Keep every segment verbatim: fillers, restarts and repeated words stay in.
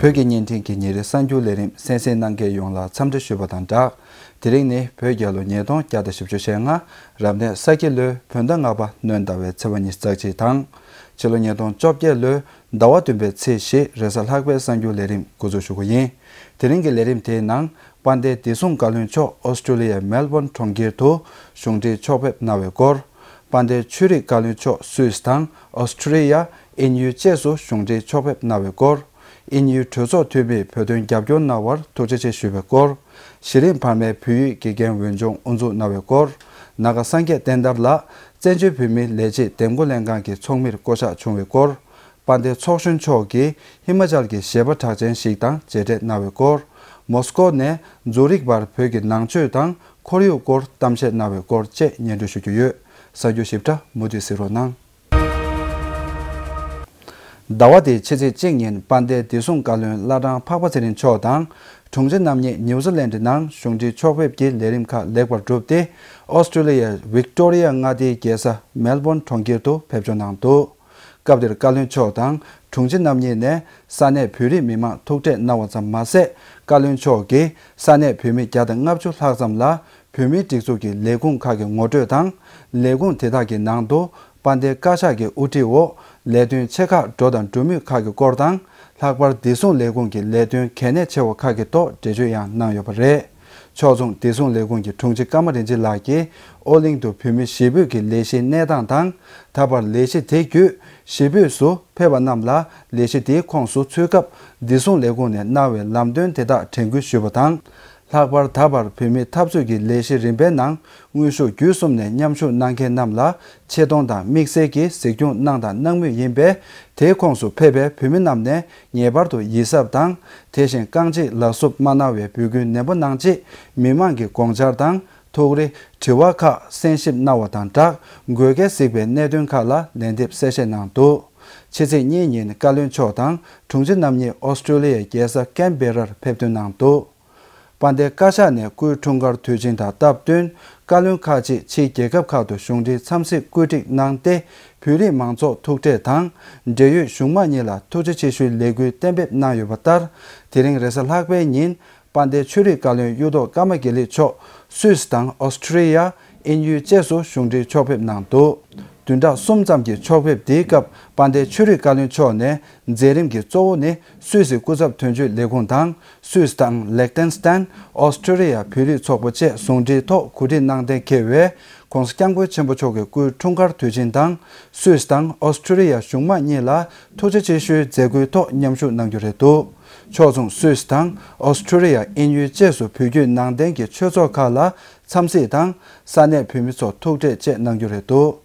བོད་ཀྱི་བརྙན་འཕྲིན་གྱི་ཉིན་རེའི་གསར་འགྱུར་ལས་རིམ་གསན་གཟིགས་གནང་མཁན་ཡོངས་ལ་འཚམས་འདྲི་ཞུས་པ་དང་སྦྲགས། དེ་རིང་ནི་བོད་རྒྱལ་ལོ་ཉིས་སྟོང་བརྒྱ་དང་བཞི་བཅུ་ཞེ་ལྔ། རབ་གནས་ས་ཁྱི་ལོའི་བོད་ཟླ་ལྔ་པ་སྣྲོན་ཟླ་བའི་ཚེས་པ་ཉི་ཤུ་རྩ་གཅིག་དང་། ཕྱི་ལོ་ཉིས་སྟོང་བཅོ་བརྒྱད་ལོའི་ཟླ་བ་བདུན་པའི་ཚེས་བཞི། རེས་གཟའ་ལྷག་པའི་གསར་འགྱུར་ལས་རིམ་འགོ་འཛུགས་ཞུ་གི་ཡིན། དེ་རིང་གི་ལས་རིམ་དེའི་ནང་། དཔལ་ལྡན་བདེ་སྲུང་བཀའ་བློན་མཆོག་ཨོ་སི་ཀྲོ་ལི་ཡའི་མེལ་བོན་གྲོང་ཁྱེར་དུ་གཞུང་འབྲེལ་ཕྱོགས་ཕེབས་གནང་བའི་སྐོར། དཔལ་ལྡན་ཆོས་རིག་བཀའ་བློན་མཆོག་སུད་སི་དང་ཨོ་སི་ཀྲོ་ལི་ཡ། དབྱིན་ཡུལ་བཅས་སུ་གཞུང་འབྲེལ་ཕྱོགས་ཕེབས་གནང་བའི་སྐོར། དབྱིན་ཡུལ་གྲོས་ཚོགས་འཐུས་མིས་བོད་དོན་རྒྱབ་སྐྱོར་གནང་བར་ཐུགས་རྗེ་ཆེ་ཞུས་པའི་སྐོར། གཞི་རིམ་བར་མའི་བོད་ཡིག་དགེ་རྒན་འོས་སྦྱོང་དབུ་འཛུགས་གནང་བའི་སྐོར། ནཱ་ག་སངས་རྒྱས་བསྟན་དར་ལགས་བཙན་བྱོལ་བོད་མིའི་ལས་བྱེད་འདེམས་བསྐོ་ལྷན་ཁང་གི་ཚོགས་མིར་བསྐོ་གཞག་བྱུང་བའི་སྐོར། དཔལ་ལྡན་ཚོགས་གཞོན་མཆོག་གིས་ཧི་མ་ཅལ་གྱི་བཞེད་པ་གྲགས་ཅན་ཞིག་དང་མཇལ་འཕྲད་གནང་བའི་སྐོར། མོ་སི་ཀོ་ནས་ཛུ་རིག་བར་བོད་ཀྱི་ནང་ཆོས་དང་ཁོར་ཡུག་སྐོར་གཏམ་བཤད་གནང་བའི་སྐོར་བཅས་སྙན་སྒྲོན་ཞུ་རྒྱུ་ཡོད། གསར་འགྱུར་ཞིབ་ཕྲ་མུ་མཐུད་གཟིགས་རོགས་གནང་། ཟླ་བ་འདིའི་ཕྱི་ཚེས་གཅིག་ཉིན་དཔལ་ལྡན་བདེ་སྲུང་བཀའ་བློན་བླ་བྲང་འཕགས་པ་ཚེ་རིང་མཆོག་དང་དྲུང་ཆེ་རྣམ་གཉིས་ཉིའུ་ཛི་ལན་ཌི་ནང་གཞུང་འབྲེལ་ཕྱོགས་ཕེབས་ཀྱི་ལས་རིམ་ཁག་ལེགས་པར་གྲུབ་སྟེ། ཨོ་སི་ཀྲོ་ལི་ཡའི་ཝིག་ཏོ་རི་ཡ་མངའ་སྡེའི་རྒྱལ་ས་མེལ་བོན་གྲོང་ཁྱེར་དུ་ཕེབས་འབྱོར་གནང་འདུག་སྐབས་དེར་བཀའ་བློན་མཆོག་དང་དྲུང་ཆེ་རྣམ་གཉིས་ནས་ས་གནས་བོད་རིགས་མི་མང་ཐུག་འཕྲད་གནང་བ་ཙམ་མ་ཟད། བཀའ་བློན་མཆོག་གིས་ས་གནས་བོད་མི་བརྒྱ་དང་ལྔ་བཅུ་ལྷག་ཙམ་ལ་བོད་མིའི་སྒྲིག་འཛུགས་ཀྱི་ལས་ཁུངས་ཁག་གི་ངོ་སྤྲོད་དང་། ལས་ཁུངས་དེ་དག་གི་ནང་དུ་དཔལ་ལྡན་བཀའ་ཤག་གི་དབུ་ཁྲིད་འོག་ལས་དོན་ཆེ་ཁག་འགྲོ་དང་འགྲོ་མུས་ཁག་གི་སྐོར་དང་། ལྷག་པར་བདེ་སྲུང་ལས་ཁུངས་ཀྱི་ལས་དོན་གལ་གནད་ཆེ་བ་ཁག་གི་ཐོག་འགྲེལ་བརྗོད་ཡང་གནང་ཡོད་པ་རེད། ཕྱོགས་མཚུངས་བདེ་སྲུང་ལས་ཁུངས་ཀྱི་དྲུང་ཆེ་ཀརྨ་རིན་ཆེན་ལགས་ཀྱིས་ཨོ་གླིང་དུ་བོད་མི་གཞིས་སྤོས་ཀྱི་ལས་གཞིའི་གནས་སྟངས་དང་། ད་བར་ལས་གཞི་དེ་བརྒྱུད་གཞིས་སྤོས་སུ་ཕེབས་པ་རྣམས་ལ་ལས་གཞི་དེའི་ཁོངས་སུ་ཚུད་སྐབས་བདེ་སྲུང་ལས་ཁུངས་ནས་གནང་བའི་ལམ་སྟོན་དེ་དག་དྲན་སྐུལ་ཞུས་པ་དང་། ལྷག་པར་ད་བར་བོད་མིའི་འཐབ་རྩོད་ཀྱི་ལས་གཞི་རིམ་པའི་ནང་དངོས་ཤུགས་བརྒྱུད་གསུམ་ནས་མཉམ་ཞུགས་གནང་མཁན་རྣམས་ལ་ཆེ་མཐོང་དང་དམིགས་བསལ་གྱི་གཟིགས་སྐྱོང་གནང་དང་གནང་མུས་ཡིན་པས། དེའི་ཁོངས་སུ་ཕེབས་པའི་བོད་མི་རྣམས་ནས་ངེས་པར་དུ་ཡིད་གཟབ་དང་། དེ་བཞིན་རྐང་རྗེས་ལག་སུབ་མ་གནང་བའི་འབོད་སྐུལ་ནན་པོ་གནང་རྗེས། མི་མང་གི་དགོངས་འཆར་དང་། ཐུགས་རེ། དྲི་བ་ཁག་གསན་ཞིབ་གནང་བ་དང་སྦྲགས། དགོས་གལ་གཟིགས་པའི་གནད་དོན་ཁག་ལ་ལན་འདེབས་གསལ་བཤད་གནང་འདུག་ཕྱི་ཚེས་གཉིས་ཉིན་བཀའ་བློན་མཆོག་དང་དྲུང་ཆེ་རྣམ་གཉིས་ཨོ་སི་ཀྲོ་ལི་ཡའི་རྒྱལ་ས་ཀན་བེ་རར་ཕེབས་ཐོན་གནང་འདུག་དཔལ་ལྡན་བཀའ་ཤག་ནས་སྐུའི་འཁྲུངས་སྐར་དུས་ཆེན་དང་སྟབས་བསྟུན། བཀའ་བློན་ཁག་ཅིག་ཕྱིའི་རྒྱལ་ཁབ་ཁག་ཏུ་གཞུང་འབྲེལ་འཚམས་གཟིགས་བཀོད་སྒྲིག་གནང་སྟེ། བོད་རིགས་མང་ཚོགས་ཐུག་འཕྲད་དང་། འབྲེལ་ཡོད་གཞུང་མང་གཉིས་ལ་ཐུགས་རྗེ་ཆེ་ཞུའི་ལས་འགུལ་གཏན་འབེབས་གནང་ཡོད་པ་ལྟར། དེ་རིང་རེས་གཟའ་ལྷག་པའི་ཉིན། དཔལ་ལྡན་ཆོས་རིག་བཀའ་བློན་གཡུ་ཐོག་ཀརྨ་དགེ་ལེགས་མཆོག་སུད་སི་དང་ཨོ་སི་ཀྲི་ཡ། དབྱིན་ཡུལ་བཅས་སུ་གཞུང་འབྲེལ་ཕྱོགས་ཕེབས་གནང་འདུག་བདུན་ཕྲག་གསུམ་ཙམ་གྱི་ཕྱོགས་ཕེབས་འདིའི་སྐབས་དཔལ་ལྡན་ཆོས་རིག་བཀའ་བློན་མཆོག་ནས་མཛད་རིམ་གྱི་གཙོ་བོ་ནི་སུད་སི་སྐུ་ཚབ་དོན་གཅོད་ལས་ཁུངས་དང་། སུད་སི་དང་ལེག་ཏེན་སི་ཏན། ཨོ་སི་ཀྲི་ཡ་བོད་རིགས་ཚོགས་པ་བཅས་ཟུང་འབྲེལ་ཐོག་གོ་སྒྲིག་གནང་གཏན་འཁེལ་བའི། ྋགོང་ས་ྋསྐྱབས་མགོན་ཆེན་པོ་མཆོག་གི་སྐུའི་འཁྲུངས་སྐར་དུས་ཆེན་དང་། སུད་སི་དང་ཨོ་སི་ཀྲི་ཡ་གཞུང་མང་གཉིས་ལ་ཐུགས་རྗེ་ཆེ་ཞུའི་མཛད་སྒོའི་ཐོག་མཉམ་ཞུགས་གནང་རྒྱུ་རེད་འདུག་ཕྱོགས་མཚུངས་སུད་སི་དང་ཨོ་སི་ཀྲི་ཡ། དབྱིན་ཡུལ་བཅས་སུ་བོད་བརྒྱུད་ནང་བསྟན་གྱི་ཆོས་ཚོགས་ཁག་ལ་འཚམས་གཟིགས་དང་། ས་གནས་བོད་མི་ཚོ་ཐུག་འཕྲད་བཅས་གནང་རྒྱུ་རེད་འདུག་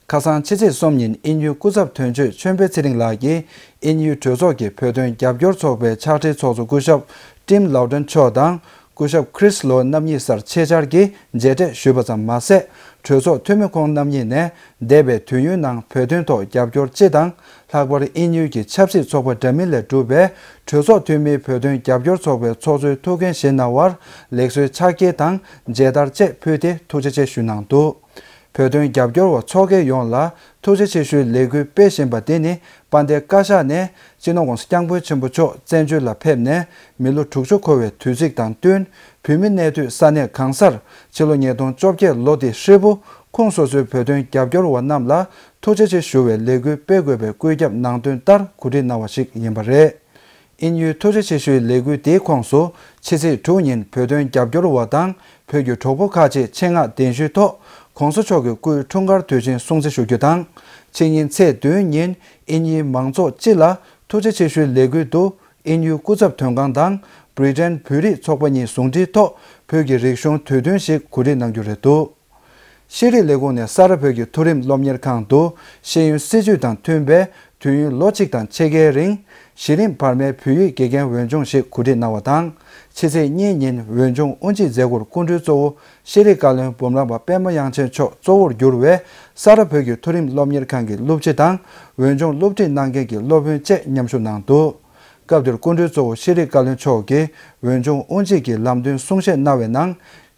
ཁ་སང་ཕྱི་ཚེས་གསུམ་ཉིན་དབྱིན་ཡུལ་སྐུ་ཚབ་དོན་གཅོད་ཆོས་འཕེལ་ཚེ་རིང་ལགས་ཀྱིས་དབྱིན་ཡུལ་གྲོས་ཚོགས་ཀྱི་བོད་དོན་རྒྱབ་སྐྱོར་ཚོགས་པའི་ཕྱག་སྦྲེལ་ཚོགས་གཙོ་སྐུ་ཞབས་ཊིམ་ལའོ་ཌན་མཆོག་དང་། སྐུ་ཞབས་ཁྲིས་ལོ་རྣམ་གཉིས་སར་ཆེད་བཅར་གྱིས་མཇལ་འཕྲད་ཞུས་པ་ཙམ་མ་ཟད། གྲོས་ཚོགས་འཐུས་མི་ཁོང་རྣམ་གཉིས་ནས་འདས་པའི་དུས་ཡུན་ནང་བོད་དོན་ཐོག་རྒྱབ་སྐྱོར་སྤྱི་དང་། ལྷག་པར་དབྱིན་ཡུལ་གྱི་ཆབ་སྲིད་ཚོགས་པ་འདྲ་མིན་ལས་གྲུབ་པའི་གྲོས་ཚོགས་འཐུས་མིའི་བོད་དོན་རྒྱབ་སྐྱོར་ཚོགས་པའི་ཚོགས་གཙོའི་ཐུགས་འགན་བཞེས་གནང་བར་ལེགས་གསོའི་ཕྱག་འཁྱེར་དང་མཇལ་དར་བཅས་ཕུལ་ཏེ་ཐུགས་རྗེ་ཆེ་ཞུས་གནང་འདུག་བོད་དོན་རྒྱབ་སྐྱོར་བ་ཚོགས་སྒེར་ཡོངས་ལ་ཐུགས་རྗེ་ཆེ་ཞུའི་ལས་འགུལ་སྤེལ་བཞིན་པ་དེ་ནི། དཔལ་ལྡན་བཀའ་ཤག་ནས་སྤྱི་ནོར་༧གོང་ས་༧སྐྱབས་མགོན་ཆེན་པོ་མཆོག་བཙན་བྱོལ་ལ་ཕེབས་ནས་མི་ལོ་དྲུག་ཅུ་འཁོར་བའི་དུས་ཚིགས་དང་བསྟུན། བོད་མི་གནས་སྡོད་ས་གནས་གང་སར་ཕྱི་ལོ་ཉིས་སྟོང་བཅོ་བརྒྱད་ལོ་དེའི་ཧྲིལ་པོ་ཁོངས་སོ་སོའི་བོད་དོན་རྒྱབ་སྐྱོར་བ་རྣམས་ལ་ཐུགས་རྗེ་ཆེ་ཞུ་བའི་ལས་འགུལ་སྤེལ་དགོས་པའི་བཀོད་ཁྱབ་གནང་དོན་ལྟར་གོ་སྒྲིག་གནང་བ་ཞིག་ཡིན་པ་རེད། དབྱིན་ཡུལ་ཐུགས་རྗེ་ཆེ་ཞུའི་ལས་འགུལ་དེའི་ཁོངས་སུ་ཕྱི་ཚེས་དྲུག་ཉིན་བོད་དོན་རྒྱབ་སྐྱོར་བ་དང་བོད་ཀྱི་གྲོགས་པོ་ཁག་ཅིག་ཆེད་མངགས་གདན་ཞུའི་ཐོག་༧གོང་ས་མཆོག་གི་སྐུའི་འཁྲུངས་སྐར་དུས་ཆེན་སྲུང་བརྩི་ཞུ་རྒྱུ་དང་། ཕྱི་ཉིན་ཚེས་བདུན་ཉིན་དབྱིན་ཡུལ་མང་ཚོགས་སྤྱི་ལ་ཐུགས་རྗེ་ཆེ་ཞུའི་ལས་འགུལ་དུ་དབྱིན་ཡུལ་སྐུ་ཚབ་དོན་ཁང་དང་བྷི་རི་ཊན་བོད་རིགས་ཚོགས་པ་གཉིས་ཟུང་འབྲེལ་ཐོག་བོད་ཀྱི་རིག་གཞུང་དུས་སྟོན་ཞིག་གོ་སྒྲིག་གནང་རྒྱུ་རེད་འདུག་ཤེས་རིག་ལས་ཁུངས་ནས་ས་རཱ་བོད་ཀྱི་མཐོ་རིམ་སློབ་གཉེར་ཁང་དུ་ཤེས་ཡོན་སྲིད་བྱུས་དང་མཐུན་པའི་དུས་ཡུན་ལོ་གཅིག་དང་ཕྱེད་ཀའི་རིང་གཞི་རིམ་བར་མའི་བོད་ཡིག་དགེ་རྒན་འོས་སྦྱོང་ཞིག་གོ་སྒྲིག་གནང་བ་དང་། ཕྱི་ཚེས་གཉིས་ཉིན་འོས་སྦྱོང་དབུ་འབྱེད་མཛད་སྒོར་སྐུ་མགྲོན་གཙོ་བོ་ཤེས་རིག་བཀའ་བློན་འབུམ་རམས་པ་པད་མ་དབྱངས་ཅན་མཆོག་གཙོ་བོར་གྱུར་བའི་ས་རཱ་བོད་ཀྱི་མཐོ་རིམ་སློབ་གཉེར་ཁང་གི་སློབ་སྤྱི་དང་འོས་སྦྱོང་སློབ་ཁྲིད་གནང་མཁན་གྱི་སློབ་དཔོན་བཅས་མཉམ་ཞུགས་གནང་འདུག་སྐབས་དེར་སྐུ་མགྲོན་གཙོ་བོ་ཤེས་རིག་བཀའ་བློན་མཆོག་གིས་འོས་སྦྱོང་དབུ་འབྱེད་ཀྱི་ལམ་སྟོན་གསུང་བཤད་གནང་བའི་ནང་།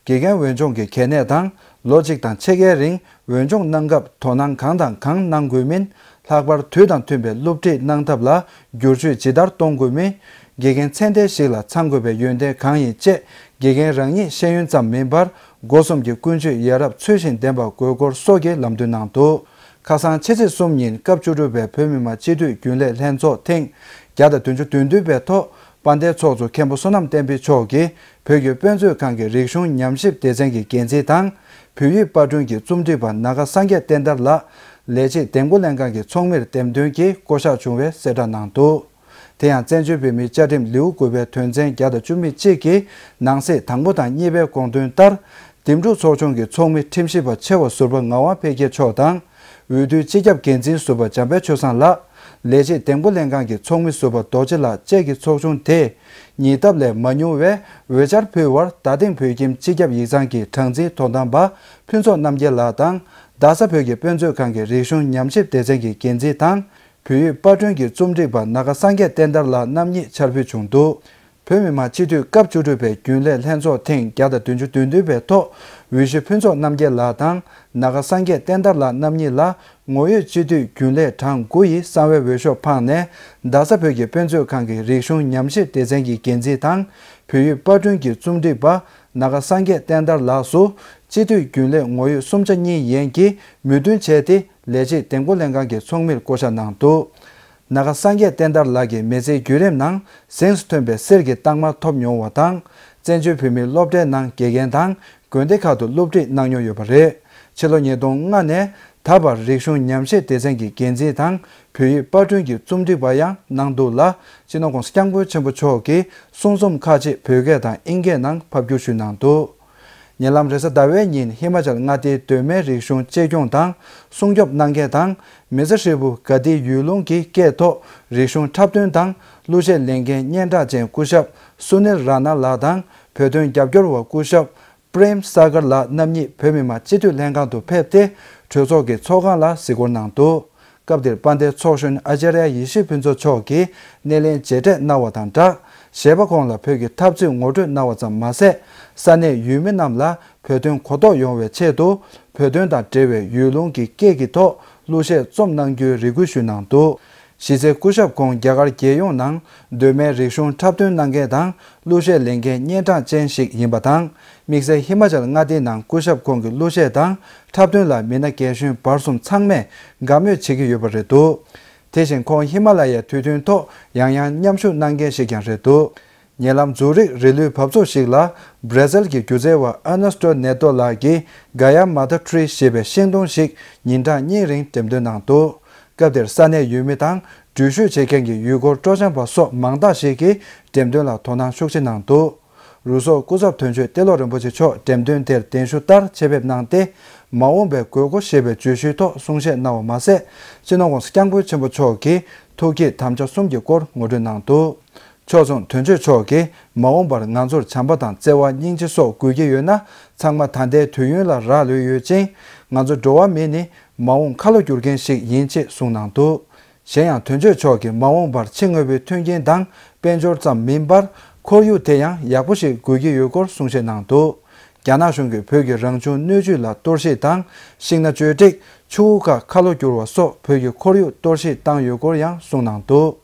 དགེ་རྒན་འོས་སྦྱོང་གི་གལ་གནད་དང་། ལོ་གཅིག་དང་ཕྱེད་ཀའི་རིང་འོས་སྦྱོང་གནང་སྐབས་དོ་སྣང་གང་དང་གང་གནང་དགོས་མིན། ལྷག་པར་དུས་དང་མཐུན་པའི་སློབ་ཁྲིད་གནང་ཐབས་ལ་བསྒྱུར་བཅོས་ཇི་ལྟར་གཏོང་དགོས་མིན། དགེ་རྒན་ཚད་ལྡན་ཞིག་ལ་ཚང་དགོས་པའི་ཡོན་ཏན་གང་ཡིན་བཅས་དགེ་རྒན་རང་ཉིད་ཤེས་ཡོན་ཙམ་མིན་པར་སྒོ་གསུམ་གྱི་ཀུན་སྤྱོད་ཡ་རབས་ཚུལ་བཞིན་ལྡན་པ་དགོས་སྐོར་སོགས་ཀྱི་ལམ་སྟོན་གནང་འདུག་ཁ་སང་ཕྱི་ཚེས་གསུམ་ཉིན་སྐབས་བཅུ་དྲུག་པའི་བོད་མི་མང་སྤྱི་འཐུས་རྒྱུན་ལས་ལྷན་ཚོགས་ཐེངས་བརྒྱ་དང་བདུན་ཅུ་དོན་བདུན་པའི་ཐོག་དཔལ་ལྡན་ཚོགས་གཙོ་མཁན་པོ་བསོད་ནམས་བསྟན་འཕེལ་མཆོག་གིས་བོད་ཀྱི་དཔེ་མཛོད་ཁང་གི་རིག་གཞུང་ཉམས་ཞིབ་སྡེ་ཚན་གྱི་འགན་འཛིན་དང་། བོད་ཡིག་པར་སྐྲུན་གྱི་རྩོམ་སྒྲིག་པ་ན་ག་སངས་རྒྱས་བསྟན་དར་ལགས་ལས་བྱེད་འདེམས་བསྐོ་ལྷན་ཁང་གི་ཚོགས་མིར་འདེམས་ཐོན་གྱིས་བསྐོ་གཞག་བྱུང་བའི་གསལ་བསྒྲགས་གནང་འདུག་དེ་ཡང་བཙན་བྱོལ་བོད་མིའི་བཅའ་ཁྲིམས་ལེའུ་དགུ་པའི་དོན་ཚན་བརྒྱ་དང་བཅུ་མེད་གཅིག་གི་ནང་གསེས་དང་པོ་དང་གཉིས་པའི་དགོངས་དོན་ལྟར། འདེམས་སྒྲུག་ཚོགས་ཆུང་གི་ཚོགས་མི་ཁྲིམས་ཞིབ་པ་ཆེ་བ་ཟུར་པ་ངག་དབང་འཕེལ་རྒྱས་མཆོག་དང་། འོས་བསྡུའི་སྤྱི་ཁྱབ་འགན་འཛིན་ཟུར་པ་འཇམ་དཔལ་ཆོས་བཟང་ལགས། ལས་བྱེད་འདེམས་བསྐོ་ལྷན་ཁང་གི་ཚོགས་མི་ཟུར་པ་རྡོ་རྗེ་ལགས་བཅས་ཀྱི་ཚོགས་ཆུང་དེས། ཉེ་འདབས་ལས་མ་ཉུང་བའི་འོས་འཆར་ཕུལ་བར་རྡ་སྟེང་བོད་ཁྱིམ་སྤྱི་ཁྱབ་ཡིག་ཚང་གི་གྲངས་འཛིན་དོ་དམ་པ་ཕུན་ཚོགས་རྣམ་རྒྱལ་ལགས་དང་། རྡ་ས་བོད་ཀྱི་དཔེ་མཛོད་ཁང་གི་རིག་གཞུང་ཉམས་ཞིབ་སྡེ་ཚན་གྱི་འགན་འཛིན་དང་། བོད་ཡིག་པར་སྐྲུན་གྱི་རྩོམ་སྒྲིག་པ་ན་ག་སངས་རྒྱས་བསྟན་དར་ལགས་རྣམ་གཉིས་འཆར་ཕུལ་བྱུང་འདུག་བོད་མི་མང་སྤྱི་འཐུས་སྐབས་བཅུ་དྲུག་པའི་རྒྱུན་ལས་ལྷན་ཚོགས་ཐེངས་བརྒྱ་དང་བདུན་ཅུ་དོན་བདུན་པའི་ཐོག་འོས་གཞི་ཕུན་ཚོགས་རྣམ་རྒྱལ་ལགས་དང་ན་ག་སངས་རྒྱས་བསྟན་དར་ལགས་རྣམ་གཉིས་ལ་ངོ་ཡོད་སྤྱི་འཐུས་རྒྱུན་ལས་གྲངས་དགུ་ཡི་གསང་བའི་འོས་ཤོག་འཕངས་ནས། རྡ་ས་བོད་ཀྱི་དཔེ་མཛོད་ཁང་གི་རིག་གཞུང་ཉམས་ཞིབ་སྡེ་ཚན་གྱི་འགན་འཛིན་དང་། བོད་ཡིག་པར་སྐྲུན་གྱི་རྩོམ་སྒྲིག་པ་ན་ག་སངས་རྒྱས་བསྟན་དར་ལགས་སུ་སྤྱི་འཐུས་རྒྱུན་ལས་ངོ་ཡོད་གསུམ་ཆ་གཉིས་ཡན་གྱིས་མོས་མཐུན་བྱས་ཏེ། ལས་བྱེད་འདེམས་བསྐོ་ལྷན་ཁང་གི་ཚོགས་མིར་བསྐོ་གཞག་གནང་འདུག་ན་ག་སངས་རྒྱས་བསྟན་དར་ལགས་ཀྱི་མི་ཚེའི་བརྒྱུད་རིམ་ནང་གཟེངས་སུ་ཐོན་པའི་གསེར་གྱི་རྟགས་མ་ཐོབ་མྱོང་བ་དང་། བཙན་བྱོལ་བོད་མིའི་སློབ་གྲྭའི་ནང་དགེ་རྒན་དང་དགོན་སྡེ་ཁག་ཏུ་སློབ་ཁྲིད་གནང་མྱོང་ཡོད་པ་རེད། ཕྱི་ལོ་ཉིས་སྟོང་ལྔ་ནས་ད་བར་རིག་གཞུང་ཉམས་ཞིབ་སྡེ་ཚན་གྱི་འགན་འཛིན་དང་བོད་ཡིག་པར་སྐྲུན་གྱི་རྩོམ་སྒྲིག་པ་ཡང་གནང་འདུག་ལ། སྤྱི་ནོར་༧གོང་ས་༧སྐྱབས་མགོན་ཆེན་པོ་མཆོག་གིས་གསུང་རྩོམ་ཁག་ཅིག་བོད་སྐད་དང་དབྱིན་སྐད་ནང་ཕབ་བསྒྱུར་ཞུས་གནང་འདུག་ཉེ་ལམ་རེས་གཟའ་ཟླ་བའི་ཉིན་ཧི་མ་ཅལ་མངའ་སྡེའི་གདོད་མའི་རིག་གཞུང་གཅེས་སྐྱོང་དང་སྲུང་སྐྱོབ་གནང་མཁན་དང་། མི་ཚེ་ཧྲིལ་པོ་ག་དི་ཡུལ་ལུང་གི་སྐད་ཐོག་རིག་གཞུང་འཁྲབ་སྟོན་དང་གླུ་གཞས་ལེན་མཁན་སྙན་གྲགས་ཅན་སྐུ་ཞབས་སུ་ནིལ་ར་ན་ལགས་དང་། བོད་དོན་རྒྱབ་སྐྱོར་བ་སྐུ་ཞབས་པྲེམ་ས་གར་ལགས་རྣམ་གཉིས་བོད་མི་མང་སྤྱི་འཐུས་ལྷན་ཁང་དུ་ཕེབས་ཏེ། གྲོས་ཚོགས་ཀྱི་ཚོགས་ཁང་ལ་གཟིགས་སྐོར་གནང་འདུག་སྐབས་དེར་དཔལ་ལྡན་ཚོགས་གཞོན་ཨ་ཅཱརྱ་ཡེ་ཤེས་ཕུན་ཚོགས་མཆོག་གིས་སྣེ་ལེན་མཇལ་འཕྲད་གནང་བ་དང་སྦྲགས། གཞས་པ་ཁོང་ལ་བོད་ཀྱི་འཐབ་རྩོད་ངོ་སྤྲོད་གནང་བ་ཙམ་མ་ཟད། ས་གནས་ཡུལ་མི་རྣམས་ལ་བོད་དོན་གོ་རྟོགས་ཡོང་བའི་ཆེད་དུ། བོད་དོན་དང་འབྲེལ་བའི་ཡུལ་ལུང་གི་སྐད་ཀྱི་ཐོག་གླུ་གཞས་རྩོམ་གནང་རྒྱུའི་རེ་སྐུལ་ཞུས་གནང་འདུག་གཞི་རྩའི་སྐུ་ཞབས་ཁོང་རྒྱ་གར་རྒྱལ་ཡོངས་ནང་གདོད་མའི་རིག་གཞུང་འཁྲབ་སྟོན་གནང་མཁན་དང་གླུ་གཞས་ལེན་མཁན་སྙན་གྲགས་ཅན་ཞིག་ཡིན་པ་དང་། དམིགས་བསལ་ཧི་མ་ཅལ་མངའ་སྡེའི་ནང་སྐུ་ཞབས་ཁོང་གི་གླུ་གཞས་དང་འཁྲབ་སྟོན་ལ་མི་སྣ་རྒན་གཞོན་བར་གསུམ་ཚང་མས་དགའ་མོས་བྱེད་ཀྱི་ཡོད་པ་རེད་འདུག་དེ་བཞིན་ཁོང་ཧི་མ་ལ་ཡའི་དུས་སྟོན་ཐོག་ཡང་ཡང་མཉམ་ཞུགས་གནང་མཁན་ཞིག་ཀྱང་རེད་འདུག་ཉེ་ལམ་ཛུ་རིག་རི་ལུའི་བབས་ཚུགས་ཤིག་ལ་བྷར་ཛིལ་གྱི་སྒྱུ་རྩལ་བ་ཨར་ནེ་སི་ཏོ་ནེ་ཏོ་ལགས་ཀྱིས་ག་ཡ་མ་དྷ་ཁྲི་ཞེས་པའི་ཤིང་སྡོང་ཞིག་ཉིན་གྲངས་གཉིས་རིང་འགྲེམས་སྟོན་གནང་འདུག་སྐབས་དེར་ས་གནས་ཡུལ་མི་དང་འགྲུལ་བཞུད་བྱེད་མཁན་གྱི་ཡུལ་སྐོར་སྤྲོ་འཆམ་པ་སོགས་མང་དག་ཞིག་གིས་འགྲེམས་སྟོན་ལ་དོ་སྣང་ཤུགས་ཆེ་གནང་འདུག་རུ་ཟོག་སྐུ་ཚབ་དོན་གཅོད་ཏེ་ལོ་རིན་པོ་ཆེ་མཆོག་འགྲེམས་སྟོན་དེར་གདན་ཞུ་ལྟར་ཆེད་ཕེབས་གནང་སྟེ། མ་འོངས་པའི་དགོས་མཁོ་ཞེས་པའི་བརྗོད་གཞིའི་ཐོག་གསུང་བཤད་གནང་བ་མ་ཟད། སྤྱི་ནོར་༧གོང་ས་༧སྐྱབས་མགོན་ཆེན་པོ་མཆོག་གིས་ཐུགས་བསྐྱེད་དམ་བཅའ་གསུམ་གྱི་སྐོར་ངོ་སྤྲོད་གནང་འདུག་ཕྱོགས་མཚུངས་དོན་གཅོད་མཆོག་གིས་མ་འོངས་པར་ང་ཚོར་བྱམས་པ་དང་བརྩེ་བ་སྙིང་རྗེ་སོགས་དགོས་ཀྱི་ཡོད་ན། ཚང་མ་ད་ལྟའི་དུས་ཡུན་ལ་རག་ལུས་ཡོད་ཅིང་། ང་ཚོ་འགྲོ་བ་མི་ནི་མ་འོངས་ཁ་ལོ་བསྒྱུར་མཁན་ཞིག་ཡིན་ཅེས་གསུངས་གནང་འདུག་གཞན་ཡང་དོན་གཅོད་མཆོག་གིས་མ་འོངས་པར་ཕྱི་དངོས་པོའི་མཐུན་རྐྱེན་དང་དཔལ་འབྱོར་ཙམ་མིན་པར། ཁོར་ཡུག་དེ་ཡང་ཡག་པོ་ཞིག་དགོས་ཀྱི་ཡོད་སྐོར་གསུང་བཤད་གནང་འདུག་རྒྱ་ནག་གཞུང་གིས་བོད་ཀྱི་རང་བྱུང་སྣོད་བཅུད་ལ་གཏོར་བཤིག་དང་། ཤིང་སྣ་གཅོད་སྒྲིག་ཆུ་བོ་ཁག་ཁ་ལོ་བསྒྱུར་བ་སོགས་བོད་ཀྱི་ཁོར་ཡུག་གཏོར་བཤིག་བཏང་ཡོད་སྐོར་ཡང་གསུངས་གནང་འདུག་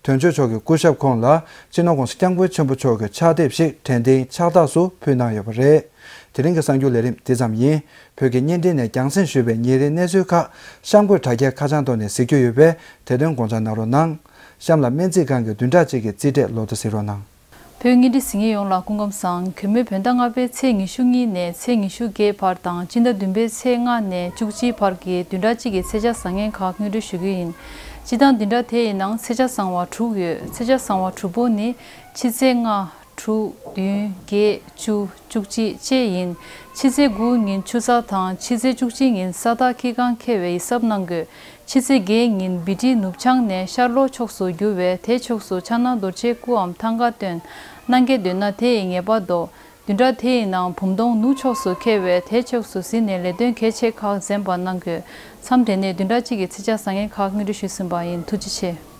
དོན་གཅོད་མཆོག་གི་སྐུ་ཞབས་ཁོང་ལ་སྤྱི་ནོར་༧གོང་ས་༧སྐྱབས་མགོན་ཆེན་པོ་མཆོག་གི་ཕྱག་དེབ་ཞིག་དྲན་རྟེན་ཕྱག་རྟགས་སུ་ཕུལ་གནང་ཡོད་པ་རེད། དེ་རིང་གི་གསར་འགྱུར་ལས་རིམ་འདི་ཙམ་ཡིན། བོད་ཀྱི་བརྙན་འཕྲིན་ནས་རྒྱང་སྲིང་ཞུས་པའི་ཉིན་རེའི་གནས་ཚུལ་ཁག་གཤམ་འཁོད་དྲ་རྒྱའི་ཁ་བྱང་ཐོག་ནས་གཟིགས་རྒྱུ་ཡོད་པས། དེ་དོན་དགོངས་འཇགས་གནང་རོགས་གནང་། གཤམ་ལ་སྨན་རྩིས་ཁང་གི་བདུན་ཕྲག་གཅིག་གི་རྩིས་འབྲས་ལོ་ཐོ་གཟིགས་རོགས་གནང་། བོད་བརྙན་འཕྲིན་གཟིགས་མཁན་ཡོངས་ལ་སྐུ་ཁམས་བཟང་། གུས་མོས་བོད་ཟླ་ལྔ་པའི་ཚེས་ཉི་ཤུ་གཉིས་ནས་ཚེས་ཉི་ཤུ་བརྒྱད་བར་དང་སྤྱི་ཟླ་བདུན་པའི་ཚེས་ལྔ་ནས་བཅུ་གཅིག་བར་གྱི་བདུན་ཕྲག་གཅིག་གི་ཚེས་ཆ་བཟང་ངན་ཁག་སྔོན་འགྲོ་ཞུ་རྒྱུ་ཡིན། སྤྱིར་བཏང་བདུན་ཕྲག་དེའི་ནང་ཚེས་ཆ་བཟང་བ་དྲུག་ཡོད། ཚེས་ཆ་བཟང་བ་དྲུག་པོ་ནི། ཕྱི་ཚེས་ལྔ། དྲུག་བདུན་བརྒྱད་བཅུ། བཅུ་གཅིག་བཅས་ཡིན། ཕྱི་ཚེས་དགུ་ཉིན་ཆུ་ཚོད་དང་ཕྱི་ཚེས་བཅུ་གཅིག་ཉིན་ས་བདག་ཁྱི་སྒང་འཁེལ་བའི་ཡིད་གཟབ་གནང་དགོས། ཕྱི་ཚེས་བརྒྱད་ཉིན་བི་ཏི་ནུབ་བྱང་ནས་ཤར་ལྷོ་ཕྱོགས་སུ་རྒྱུ་བས་དེ་ཕྱོགས་སུ་ཕྱག་ན་རྡོ་རྗེའི་སྐུའམ་ཐང་ག་སྟོན། གནང་གལ་འདོད་ན་དེ་ཡི་ངེས་པར་དུ། བདུན་ཕྲག་དེ་ཡི་ནང་བུམ་སྟོང་ནུབ་ཕྱོགས་སུ་འཁེལ་བས་དེ་ཕྱོགས་སུ་གཟིགས་ནས་ལས་དོན་གལ་ཆེ་ཁག་གཟན་པ་གནང་དགོས། མཚམས་དེ་ནས་བདུན་ཕྲག་གཅིག་གི་ཚེས་ཆ་བཟང་ངན་ཁག་སྔོན་འགྲོ་ཞུས་ཟིན་པ་ཡིན། ཐུགས་རྗེ་ཆེ།